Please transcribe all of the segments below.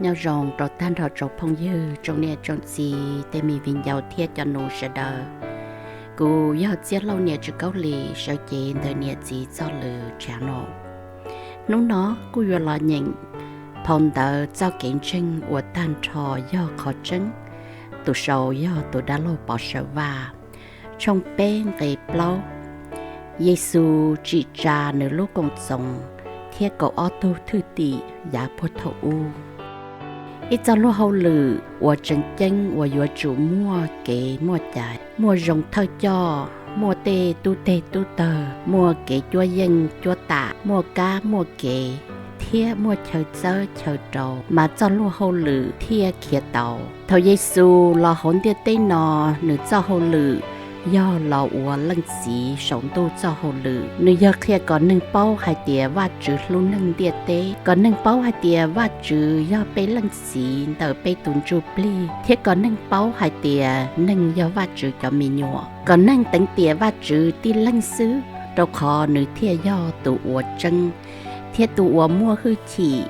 Nyob zoo rau tag nrho tsoom phooj ywg, tsoom niam tsoom txiv, tej me viv ncaus thiab cov nus sawv daws. Kuv yog Txiaj Lauj niam Tswv Kaub Lis, sawv cev ntawm niam txiv txoj lus tshaj no. Hnub no kuj yuav los nyeem phau ntawv Txoj Kev Ntseeg Uas Tag Nrho Yog Qhov Tseeb, tus sau yog tus dab laug Pov Sawm Vaj, tshooj peb nqe plaub. Yexus tsim tsa nws lub koom txoos thiab kaum ob tug thwj tim yav puag thaum ub. Ib txoj luag hauj lwm uas tseem ceeb uas yuav tsum muaj kev muaj cai, muaj zoo thawj coj, muaj tej tub teg tub tawg, muaj kev cuab yeej cuab tam, muaj kab muaj kev, thiab muaj chaw txawb chaw rau, mas txoj luag hauj lwm thiaj khiav tau. Thaum Yexus los hauv ntiaj teb no, nws txoj hauj lwm yog los ua Leej Txiv saum ntuj txoj hauj lwm. Nws yog qhia kom neeg paub hais tias Vajtswv hlub neeg ntiaj teb, kom neeg paub hais tias Vajtswv yog peb Leej Txiv ntawm peb tus ntsuj plig, thiab kom neeg paub hais tias neeg yog Vajtswv cov me nyuam, kom neeg teev tiam Vajtswv tib leeg xwb, rau qhov nws thiaj yog tus uas tseeb thiab tus uas muaj hwj chim.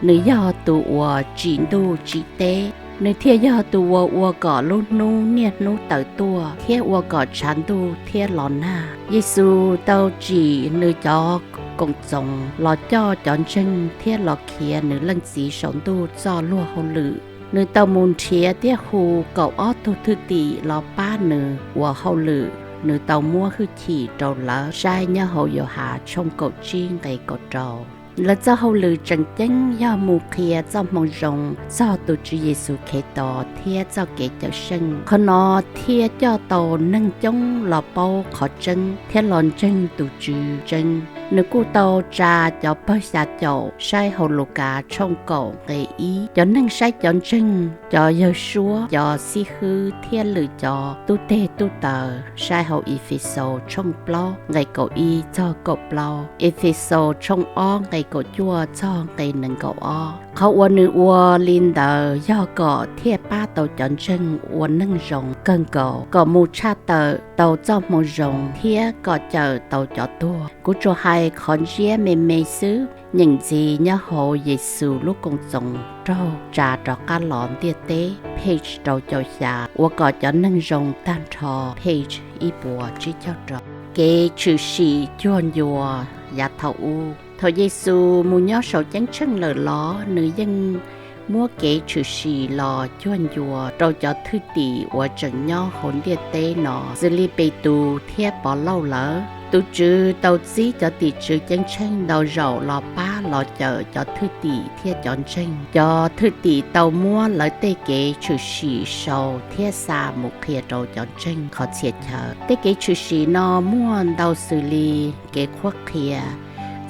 Nws yog tus uas tsim ntuj tsim teb, nws thiaj yog tus uas ua kom lub hnub niaj hnub tawm tuaj thiab ua kom tshav ntuj thiab los nag. Yexus tau tsim nws cov koom txoos los coj cov ntseeg thiab los khiav nws Leej Txiv saum ntuj txoj luag hauj lwm. Nws tau mus nrhiav thiab hu kaum ob tug thwj tim los pab nws ua hauj lwm. Nws tau muab hwj chim rau lawv saib nyob hauv Yauhas tshooj kaum tsib nqe kaum rau. Lawv txoj hauj lwm tseem ceeb yog mus qhia txoj moo zoo txog tus Tswv Yexus Khetos thiab txoj kev cawm seej. Qhov no thiaj coj tau neeg coob los paub qhov tseeb thiab los ntseeg tus Tswv tseeb. Nws kuj tau tsa cov pawg Xya Caum saib hauv Lukas tshooj kaum nqe ib, cov neeg saib cov ntseeg, cov yawg suab, cov xib hwb thiab lwm cov tub teg tub taws saib hauv Efexaus tshooj plaub nqe kaum ib txog kaum plaub, Efexaus tshooj ob nqe kaum cuaj txog nqe nees nkaum ob. Qhov uas nws ua li ntawd yog kom thiaj pab tau cov ntseeg ua neeg zoo kawg nkaus, kom mus tshaj tawm tau txoj moo zoo thiab kom cawm tau cov tuag. Kuv tsuas hais qhov ntsiab me me xwb, nyeem ntxiv nyob hauv Yexus lub Koom Txoos raug tsa rov qab los ntiaj teb, page rau caum xya, ua kom cov neeg zoo tag nrho, page ib puas tsib caug rau. Kev tshwm sim cuag ncua. Yav thaum ub, thaum Yexus mus nyob saum ceeb tsheej lawm los nws yeej muab kev tshwm sim los cuag ncua rau cov thwj tim uas tseem nyob hauv ntiaj teb no, xws li Petus thiab Pov Lauj lawm. Tus Tswv tau txib cov tim tswv ceeb tsheej ntau zaus los pab los cawm cov thwj tim thiab cov ntseeg. Cov thwj tim tau muab lawv tej kev tshwm sim sau thiab xa mus qhia rau cov ntseeg qhov txhia chaw. Tej kev tshwm sim no muaj ntau xws li kev qhuab qhia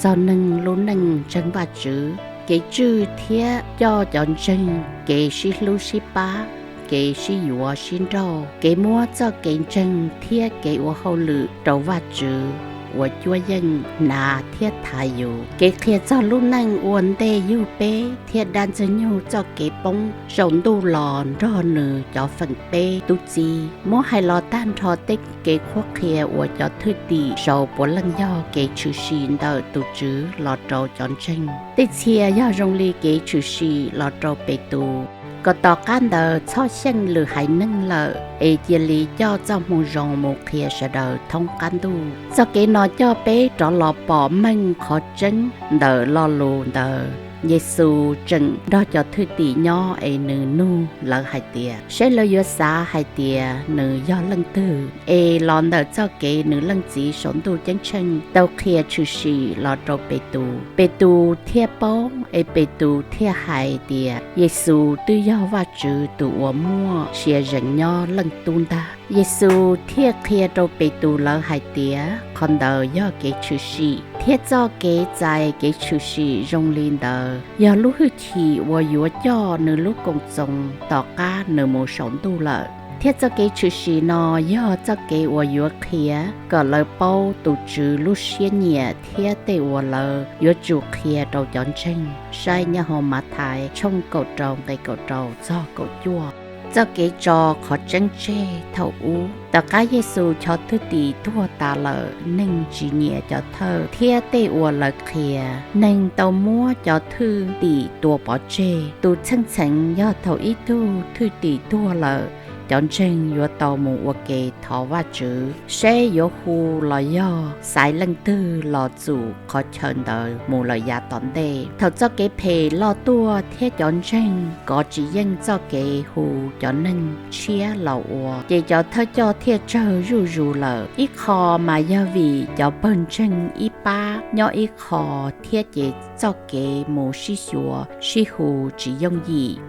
txog neeg lub neej ntseeg Vajtswv, kev tswj thiab coj cov ntseeg, kev sib hlub sib pab, kev sib yuav sib nrauj, kev muab txoj kev ntseeg thiab kev ua hauj lwm rau Vajtswv uas cuab yeej, hnav thiab thav yus, kev qhia txog lub neej ua ntej yug peb thiab dab Ntxwg Nyoog txoj kev poob saum ntuj los nrog nws cov feem peb tub txib. Muab hais los tag nrho tej kev qhuab qhia uas cov thwj tim sau puav leej yog kev tshwm sim ntawm tus Tswv los rau cov ntseeg. Tej txhia yog zoo li kev tshwm sim los rau Petus, kom tom qab ntawd txhob xyeej lwm haiv neeg lawm es cia li coj txoj moo zoo mus qhia sawv daws thoob qab ntuj. Txoj kev no coj peb rov los pom meej qhov tseeb ntawm lo lus ntawd. Yexus tseem nrog cov thwj tim nyob es nws nug lawv hais tias, seb lawv yuav xav hais tias nws yog leej twg. Es los ntawm txoj kev nws Leej Txiv saum ntuj ceeb tsheej tau qhia tshwm sim los rau Petus, Petus thiaj paub, es Petus thiaj hais tias Yexus twb yog Vajtswv tus uas muaj sia ze es nyob leej tub ntag. Yexus thiaj qhia rau Petus lawv hais tias qhov ntawd yog kev tshwm sim, thiab txoj kev txais kev tshwm sim zoo li ntawd yog lub hwj chim uas yuav coj nws lub koom txoos tom qab nws mus saum ntuj lawm. Thiab txoj kev tshwm sim no yog txoj kev uas yuav qhia kom lawv paub tus Tswv lub siab nyiam thiab tej uas lawv yuav tsum qhia rau cov ntseeg, saib nyob hauv Mathais tshooj kaum rau nqe kaum rau txog kaum cuaj. Txoj kev tso qhov tseeb tseg thaum ub. Tom qab Yexus cov thwj tim tuag tas lawm, neeg tsis nyiam cov thawj thiab tej uas lawv qhia. Neeg tau muab cov thwj tim tua pov tseg. Tus txheej txheem yog thaum ib tug thwj tim tuag lawm, cov ntseeg yuav tau mus ua ke thov Vajtswv seb yuav hu los yog xaiv leej twg los txum qhov chaw ntawd mus lawm yav tom ntej. Thaum txoj kev phem loj tuaj thiab cov ntseeg kov tsis yeej txoj kev hu cov neeg tshiab los ua, ces cov thawj coj thiaj tsawg zuj zus lawm. Ib qho mas yog vim cov pawg ntseeg ib pab nyob ib qho thiab ces txoj kev mus sib xyuas sib hu tsis yooj yim.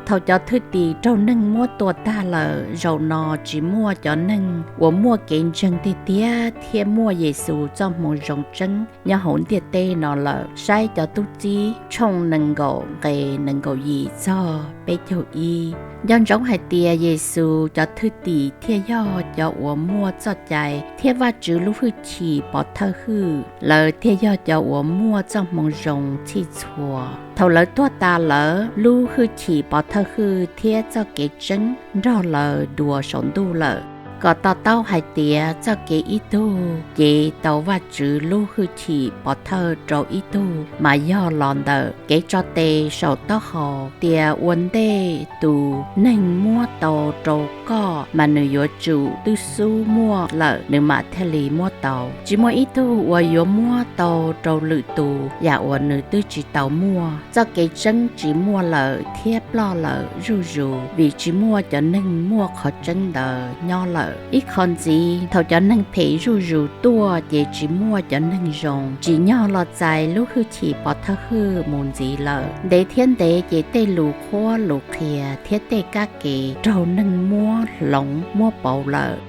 Thaum cov thwj tim raug neeg muab tua tag lawm, zaum no tsis muaj cov neeg uas muaj kev ntseeg tiag tiag thiab muaj Yexus txoj moo zoo tseeb nyob hauv ntiaj teb no lawm. Saib cov tub txib tshooj nees nkaum nqe nees nkaum yim txog peb caug ib. Nco ntsoov hais tias Yexus cov thwj tim thiaj yog cov uas muaj txoj cai thiab Vajtswv lub hwj chim pov thawj hwj, lawv thiaj yog cov uas muaj txoj moo zoo txhij txhua. Thaum lawv tuag tas lawm, lub hwj chim pov thawj hwj thiab txoj kev tseeb nrog lawv dua saum ntuj lawm. Kom to taub hais tias txoj kev ib tug cev tau Vajtswv lub hwj chim pov thawj rau ib tug mas yog los ntawm kev tso tes saum taub hau tias ua ntej tus neeg muab tau rau koj mas nws yuav tsum twb xub muaj lawm nws mam thiaj li muab tau. Tsis muaj ib tug uas yuav muab tau rau lwm tus yam uas nws twb tsis tau muaj. Txoj kev tseeb tsis muaj lawm thiab ploj lawm zuj zus vim tsis muaj cov neeg muaj qhov tseeb ntawd nyob lawm. Ib qho ntxiv, thaum cov neeg phem zuj zus tuaj ces tsis muaj cov neeg zoo tsim nyog los txais lub hwj chim pov thawj hwj mus ntxiv lawm. Ntev thiab ntev ces tej lus qhuab lus qhia thiab tej kab ke raug neeg muab hloov muab pauv lawm.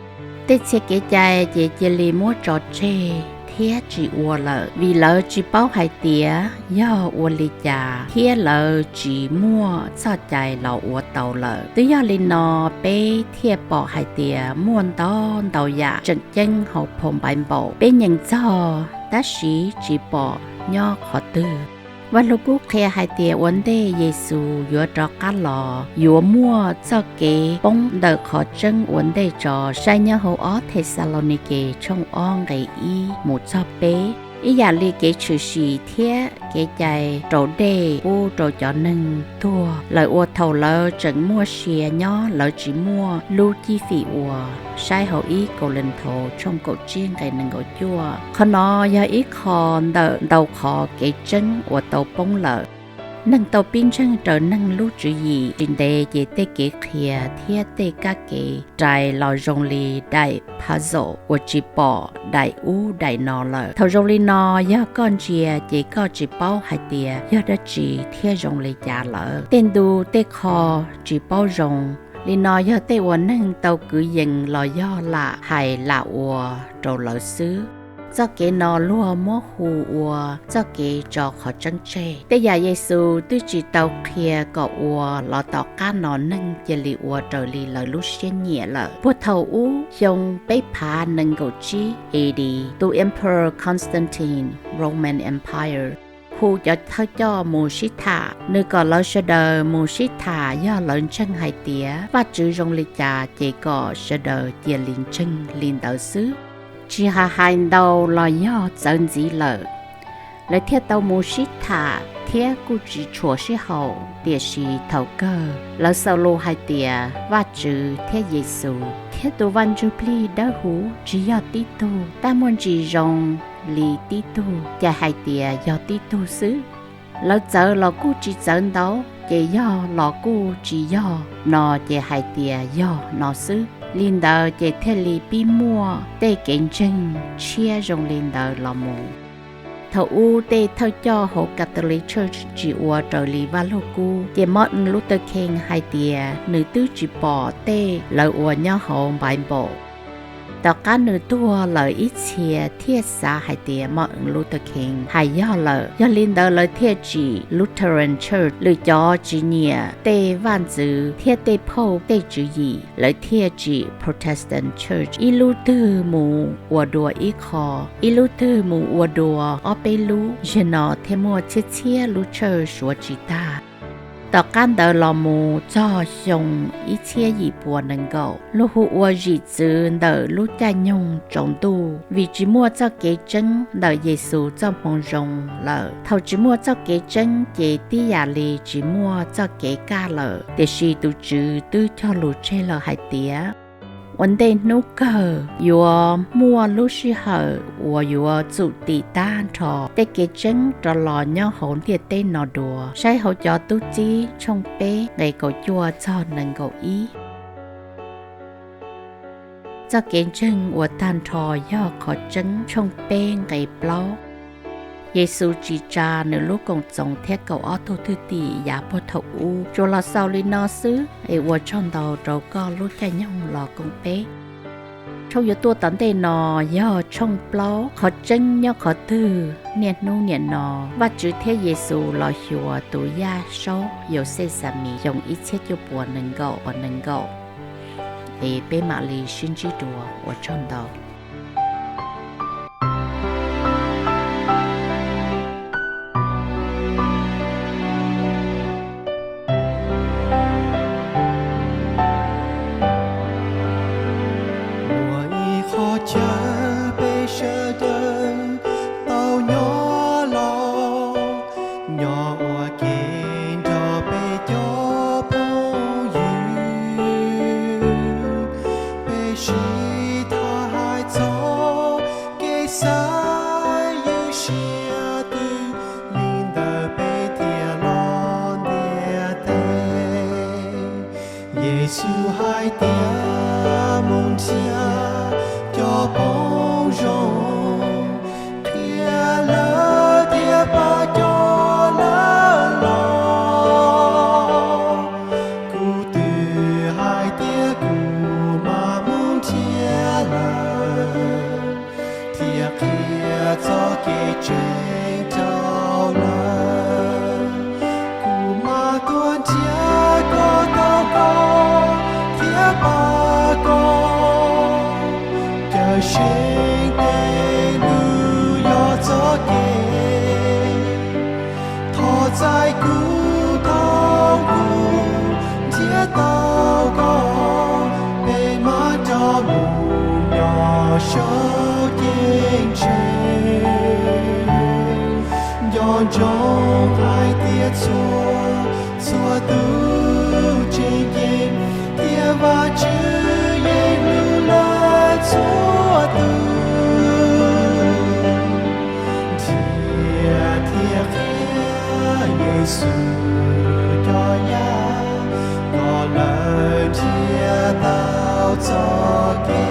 Tej txhia kev cai ces cia li muab tso tseg thiab tsis ua lawm vim lawv tsis paub hais tias yog ua li cas thiab lawv tsis muaj txoj cai los ua tau lawm. Twb yog li no peb thiaj pom hais tias muaj ntau ntau yam tseem ceeb hauv phau Npaiv Npaum peb nyeem txog tab sis tsis pom nyob qhov twg. Vaj Lug Kub qhia hais tias ua ntej Yexus yuav rov qab los yuav muaj txoj kev poob ntawm qhov tseeb ua ntej tso, saib nyob hauv ob Thexalaunikes tshooj ob nqe ib mus txog peb. Ib yam li kev tshwm sim thiab kev cai raus dej pub rau cov neeg tuag lawm uas thaum lawv tseem muaj sia nyob lawv tsis muaj lub cib fim ua, saib hauv ib Kauleethaus tshooj kaum tsib nqe nees nkaum cuaj. Qhov no yog ib qho ntawm ntau qhov kev tseeb uas tau poob lawm. Neeg tau pib ntseeg raws neeg lub tswv yim tsis ntev ces tej kev qhia thiab tej kab ke rais los zoo li daim puzzle uas tsis pom daim ub daim no lawm. Thaum zoo li no, yog koj ntsia ces koj tsis paub hais tias yog dab tsi thiab zoo li cas lawm. Tej ntu tej qho tsis paub zoo li no yog tej uas neeg tau kwv yees los yog lam hais lam ua rau lawv xwb. Txoj kev no luag muab hu ua txoj kev tso qhov tseeb tseg. Tej yam Yexus twb tsis tau qhia kom ua los tom qab no neeg cia li ua raws li lawv lub siab nyiam lawm. Puag thaum ub xyoo peb phav nees nkaum tsib A D, tus Emperor Constantine, Roman Empire, hu cov thawj coj mus sib tham. Nws kom lawv sawv daws mus sib tham yog lawv ntseeg hais tias Vajtswv zoo li cas ces kom sawv daws cia li ntseeg li ntawd xwb, tsis hais hais ntau los yog txawv ntxiv lawm. Lawv thiaj tau mus sib tham thiab kuj tsis tshuam sib haum, tiam sis thaum kawg lawv xaus lus hais tias Vajtswv thiab Yexus thiab tus Vaj Ntsuj Plig Dawb Huv tsis yog tib tug. Tab muaj ntsis zoo li tib tug ces hais tias yog tib tug xwb. Lawv txawv los kuj tsis txawv ntau, ces yog los kuj tsis yog no ces hais tias yog no xwb. Li ntawd ces thiaj li pib muaj tej kev ntseeg tshiab zoo li ntawd los mus. Thaum ub tej thawj coj hauv Catholic Church tsis ua raws li Vaj Lug Kub, ces Martin Luther King hais tias nws twb tsis pom tej lawv ua nyob hauv Npaiv Npaum. Tom qab nws tuag lawm ib txhia thiaj xav hais tias Martin Luther King hais yog lawm, yog li ntawd lawv thiaj tsim Lutheran Church. Lwm cov tsis nyiam tej vaj ntxwv thiab tej phauj tej tswv yim, lawv thiaj tsim Protestant Church. Ib lub twg mus ua dua ib qho, ib lub twg mus ua dua ob peb lub, zaum no thiaj muaj txhiab txhiab lub church suav tsis tag. Tom qab ntawd los mus txog xyoo ib txhiab yim puas nees nkaum, lub hu ua zim txwv ntawm lub caij nyoog tsaus ntuj vim tsis muaj txoj kev tseeb ntawm Yexus txoj moo zoo lawm. Thaum tsis muaj txoj kev tseeb ces tib yam li tsis muaj txoj kev kaj lawm. Tiam sis tus Tswv twb cog lus tseg lawm hais tias, ua ntej hnub kawg yuav muaj lub sij hawm uas yuav txum tim tag nrho tej kev tseeb rov los nyob hauv ntiaj teb no dua. Saib hauv cov tub txib tshooj peb nqe kaum cuaj txog nees nkaum ib. Txoj kev ntseeg uas tag nrho yog qhov tseeb tshooj peb nqe plaub. Yexus tsim tsa nws lub koom txoos thiab kaum ob tug thwj tim yav puag thaum ub. Tsuas los xaus li no xwb es ua tsaug ntau rau koj lub caij nyoog los koom peb. Tshooj yuav tuaj tom ntej no yog tshooj plaub, qhov tseeb nyob qhov twg niaj hnub nim no. Vajtswv thiab Yexus los xyuas tus yaj saub Yauxej Xamiv xyoo ib txhiab cuaj puas nees nkaum uas nees nkaum. Es peb mam li sib ntsib dua, ua tsaug ntau. Muaj ib qho chaw peb sawv daws tau nyob los, nyob ua ke nrog peb cov phooj ywg. Peb sib tham hais txog kev xaiv ywj siab twg, li ntawd peb thiaj los ntiaj teb. Yexus hais tias, mus nrhiav cov phooj zoo, qhia lawv thiab pab cov lawv los. Kuv twb hais tias kuv mam mus nrhiav lawm, thiab qhia txoj kev tseeb rau lawv. Kuv mam tuaj nrhiav koj, tau koj thiab pab koj. Cawm Seej tej lus yog txoj kev, thov txais kuv, thov kuv nrhiav tau koj, peb mam rov mus nyob saum ceeb tsheej. Nco ntsoov hais tias txhua, txhua tus tseem ceeb, tias Vajtswv yeej hlub lawv txhua tus. Nrhiav thiab qhia Yexus cov yaj, kom lawv nrhiav tau txoj kev.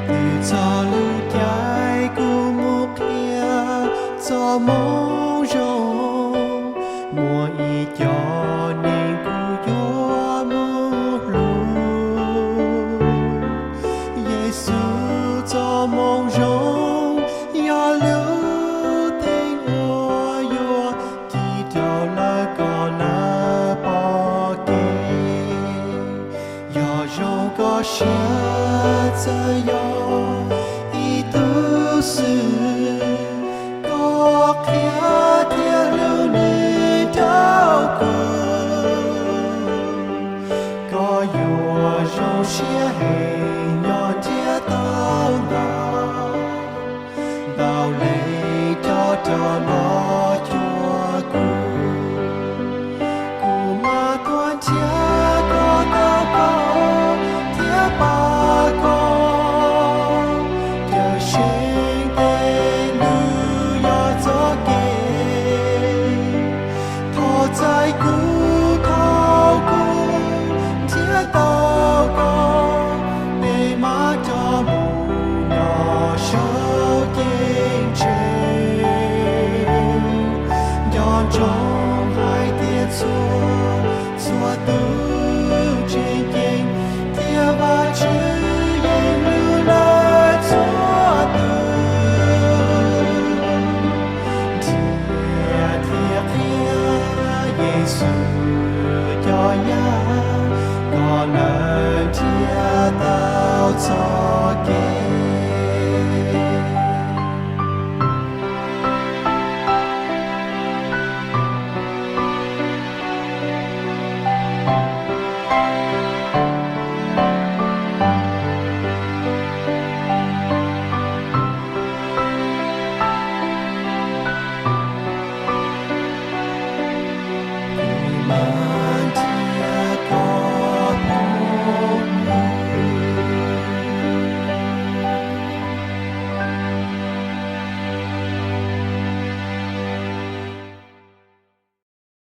Twb txog lub caij kuv mus qhia txoj moo zoo, muaj ib co neeg kuv yuav mus hlub. Yexus txoj moo zoo yog lub teeb uas yuav ci rau lawv kom lawv pom kev. Yog zoo koj siab txawm yog ib tug xwm, koj qhia thiab hlub nws rau kuv. Koj yuav zoo siab heev yog nrhiav tau ntau, ntau leej coj rov los cuag kuv. Kuv mam tuaj nrhiav koj, tau koj thiab pab koj. Cawm Seej tej lus yog txoj kev, thov txais kuv, thov kuv nrhiav tau koj, peb mam rov mus nyob saum ceeb tsheej. Nco ntsoov hais tias txhua, txhua tus tseem ceeb, tias Vajtswv yeej hlub lawv txhua tus. Nrhiav thiab qhia Yexus cov txog